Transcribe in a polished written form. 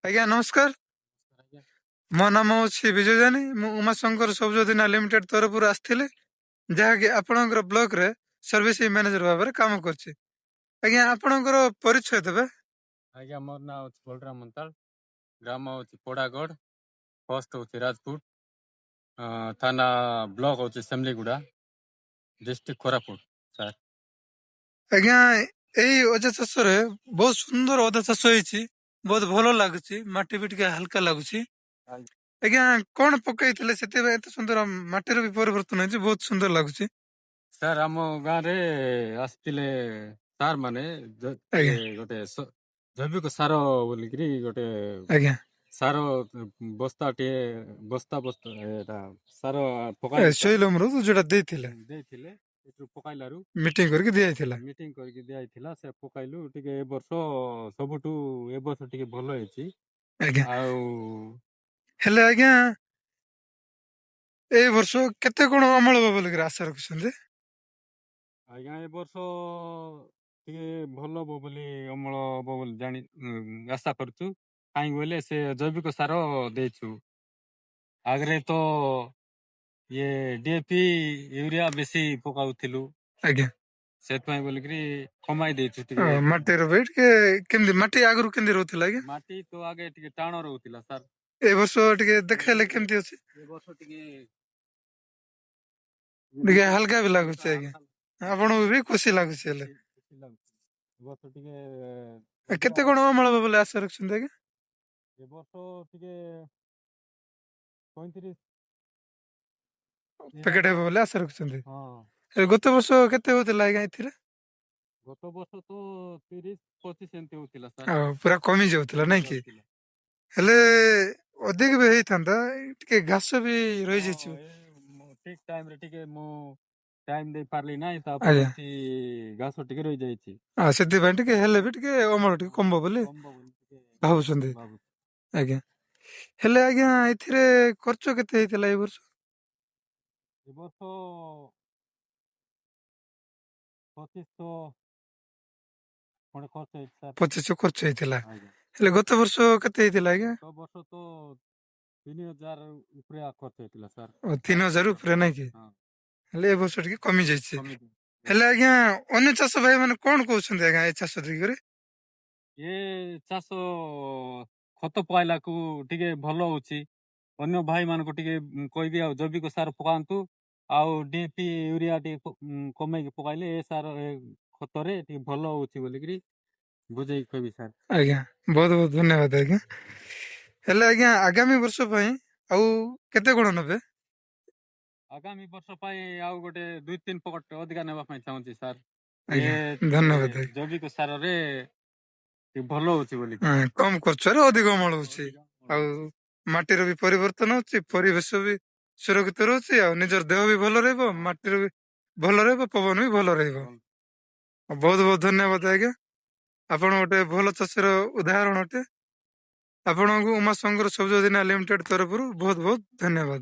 ଆଜ୍ଞା ନମସ୍କାର। ଆଜ୍ଞା। ମୋ ନାମ ହେଉଛି ବିଜୟ ଜାନି। ମୁଁ ଉମାଶଙ୍କର ସବୁଜଦିନା ଲିମିଟେଡ୍ ତରଫରୁ ଆସିଥିଲି, ଯାହାକି ଆପଣଙ୍କର ବ୍ଲକରେ ସର୍ଭିସିଂ ମ୍ୟାନେଜର ଭାବରେ କାମ କରୁଛି। ଆଜ୍ଞା, ଆପଣଙ୍କର ପରିଚୟ ଦେବେ? ଆଜ୍ଞା, ମୋର ନାଁ ହେଉଛି ବଳରାମ ମନ୍ତାଳ, ଗ୍ରାମ ହେଉଛି ପୋଡ଼ାଗଡ଼, ପୋଷ୍ଟ ହେଉଛି ରାଜପୁର, ଥାନା ବ୍ଲକ ହେଉଛି ସେମଲିଗୁଡ଼ା, ଡିଷ୍ଟ୍ରିକ୍ଟ କୋରାପୁଟ ସାର୍। ଆଜ୍ଞା, ଏଇ ଅଦା ଚାଷରେ ବହୁତ ସୁନ୍ଦର ଅଦା ଚାଷ ହେଇଛି, ବହୁତ ଭଲ ଲାଗୁଛି, ମାଟି ବି ଟିକେ ହାଲକା ଲାଗୁଛି। ଆଜ୍ଞା। ଆଜ୍ଞା, କଣ ପକେଇଥିଲେ ସେଥିପାଇଁ ଏତେ ସୁନ୍ଦର ମାଟିର ବି ପରିବର୍ତ୍ତନ ହେଇଛି, ବହୁତ ସୁନ୍ଦର ଲାଗୁଛି? ସାର୍, ଆମ ଗାଁରେ ଆସିଥିଲେ ସାର୍ ମାନେ ଆଜ୍ଞା। ଏ ଗୋଟେ ଜୈବିକ ସାର ବୋଲିକିରି ଗୋଟେ ସାର ବସ୍ତାଟିଏ, ବସ୍ତା ବସ୍ତା ଏଟା ସାର ପକାଇଲେ ସାର୍। ଶୈଲମରୁ ଯୋଉଟା ଦେଇଥିଲେ? ଦେଇଥିଲେ, ଏଥିରୁ ପକାଇଲାରୁ। ମିଟିଂ କରିକି ଦିଆଯାଇଥିଲା? ମିଟିଂ କରିକି ଦିଆହେଇଥିଲା, ସେ ପକାଇଲୁ। ଟିକେ ଏ ବର୍ଷ ସବୁଠୁ ଏ ବର୍ଷ ଟିକେ ଭଲ ହେଇଛି। ଆଉ ହେଲେ ଆଜ୍ଞା, ଏଇ ବର୍ଷ କେତେ କଣ ଅମଳ ହବ ବୋଲିକିରି ଆଶା ରଖୁଛନ୍ତି? ଆଜ୍ଞା, ଏ ବର୍ଷ ଟିକେ ଭଲ ହବ ବୋଲି, ଅମଳ ହବ ବୋଲି ଜାଣି ଆଶା କରୁଛୁ। କାହିଁକି ବୋଇଲେ ସେ ଜୈବିକ ସାର ଦେଇଛୁ। ଆଗରେ ତ ଇଏ ଡିଏପି, ୟୁରିଆ ବେଶୀ ପକାଉଥିଲୁ। ସେଥିପାଇଁ ବୋଲିକିରି କମାଇ ଦେଇଛୁ ଟିକେ। ମାଟିର ବି ଟିକେ କେମିତି, ମାଟି ଆଗରୁ କେମିତି ରହୁଥିଲା ଆଜ୍ଞା? ମାଟି ତ ଆଗେ ଟିକେ ଟାଣ ରହୁଥିଲା ସାର୍। ଏ ବର୍ଷ ଟିକେ ଦେଖାଇଲେ କେମିତି ଅଛି? ଏ ବର୍ଷ ଟିକେ ଟିକେ ହାଲକା ବି ଲାଗୁଛି ଆଜ୍ଞା, ଆପଣଙ୍କୁ ବି ଖୁସି ଲାଗୁଛି ହେଲେ? ଖୁସି ଲାଗୁଛି ଏ ବର୍ଷ ଟିକେ। କେତେ କଣ ଅମଳ ହବ ବୋଲି ଆଶା ରଖୁଛନ୍ତି ଆଜ୍ଞା? ଏ ବର୍ଷ ଟିକେ 35 ପ୍ୟାକେଟ ହେବ ବୋଲି ଆଶା ରଖୁଛନ୍ତି? ହଁ। ହେଲେ ଗତ ବର୍ଷ କେତେ ହଉଥିଲା ଆଜ୍ଞା ଏଥିରେ? ଗତ ବର୍ଷ ତ 30-25 ଏମିତି ହଉଥିଲା ସାର୍। ଆଉ ପୁରା କମି ଯାଉଥିଲା ନାଇଁ କି? ଯାଉଥିଲା। ହେଲେ ଅଧିକ ବି ହେଇଥାନ୍ତା, ଟିକେ ଘାସ ବି ରହିଯାଇଛି। ହଁ, ଠିକ ଟାଇମ ରେ ଟିକେ ମୁଁ ଟାଇମ ଦେଇ ପାରିଲି ନାହିଁ, ତାପରେ ଏମିତି ଘାସ ଟିକେ ରହିଯାଇଛି। ଆଉ ସେଥିପାଇଁ ଟିକେ ହେଲେ ବି ଟିକେ ଅମଳ ଟିକେ କମିବ ବୋଲି କମିବ ବୋଲି ଟିକେ ଭାବୁଛନ୍ତି? ଭାବୁଛି। ଆଜ୍ଞା, ହେଲେ ଆଜ୍ଞା ଏଥିରେ ଖର୍ଚ୍ଚ କେତେ ହେଇଥିଲା ଏଇ ବର୍ଷ? ଏ ବର୍ଷ 2500 ଖଣ୍ଡେ ଖର୍ଚ୍ଚ ହେଇଛି ସାର୍। 2500 ଖର୍ଚ୍ଚ ହେଇଥିଲା? ଆଜ୍ଞା। ହେଲେ ଗତ ବର୍ଷ କେତେ ହେଇଥିଲା ଆଜ୍ଞା? ଗତ ବର୍ଷ ତ 3000 ଉପରେ ଖର୍ଚ୍ଚ ହେଇଥିଲା ସାର୍। 3000 ଉପରେ ନାଇଁ କି? ହଁ। ହେଲେ ଏ ବର୍ଷ ଟିକେ କମି ଯାଇଛି। କମି। ହେଲେ ଆଜ୍ଞା, ଅନ୍ୟ ଚାଷ ଭାଇ ମାନେ କଣ କହୁଛନ୍ତି ଆଜ୍ଞା ଏ ଚାଷ ଦିଗରେ? ଏ ଚାଷ ଖତ ପକାଇଲାକୁ ଟିକେ ଭଲ ହଉଛି। ଅନ୍ୟ ଭାଇ ମାନଙ୍କୁ ଟିକେ କହିବି, ଆଉ ଜୈବିକ ସାର ପକାନ୍ତୁ, ଆଉ ଡିଏପି ୟୁରିଆ ଟିକେ କମେଇକି ପକାଇଲେ ଏ ସାର, ଏ ଖତରେ ଟିକେ ଭଲ ହଉଛି ବୋଲିକିରି ବୁଝେଇକି କହିବି ସାର୍। ଆଜ୍ଞା, ବହୁତ ବହୁତ ଧନ୍ୟବାଦ ଆଜ୍ଞା। ହେଲେ ଆଜ୍ଞା, ଆଗାମୀ ବର୍ଷ ପାଇଁ ଆଉ କେତେ କଣ ନେବେ? ଆଗାମୀ ବର୍ଷ ପାଇଁ ଆଉ ଗୋଟେ 2-3 ପକଟ ଅଧିକା ନେବା ପାଇଁ ଚାହୁଁଛି ସାର୍। ଆଜ୍ଞା। ଏ ଧନ୍ୟବାଦ ଆଜ୍ଞା। ଜୈବିକ ସାରରେ ଟିକେ ଭଲ ହଉଛି ବୋଲି। ହଁ, କମ ଖର୍ଚ୍ଚରେ ଅଧିକ ଅମଳ ହଉଛି, ଆଉ ମାଟିର ବି ପରିବର୍ତ୍ତନ ହଉଛି, ପରିବେଶ ବି ସୁରକ୍ଷିତ ରହୁଛି, ଆଉ ନିଜର ଦେହ ବି ଭଲ ରହିବ, ମାଟିର ବି ଭଲ ରହିବ, ପବନ ବି ଭଲ ରହିବ। ବହୁତ ବହୁତ ଧନ୍ୟବାଦ ଆଜ୍ଞା। ଆପଣ ଗୋଟେ ଭଲ ଚାଷୀର ଉଦାହରଣ ଅଟେ। ଆପଣଙ୍କୁ ଉମାଶଙ୍କର ସବୁଜ ଦିନା ଲିମିଟେଡ୍ ତରଫରୁ ବହୁତ ବହୁତ ଧନ୍ୟବାଦ।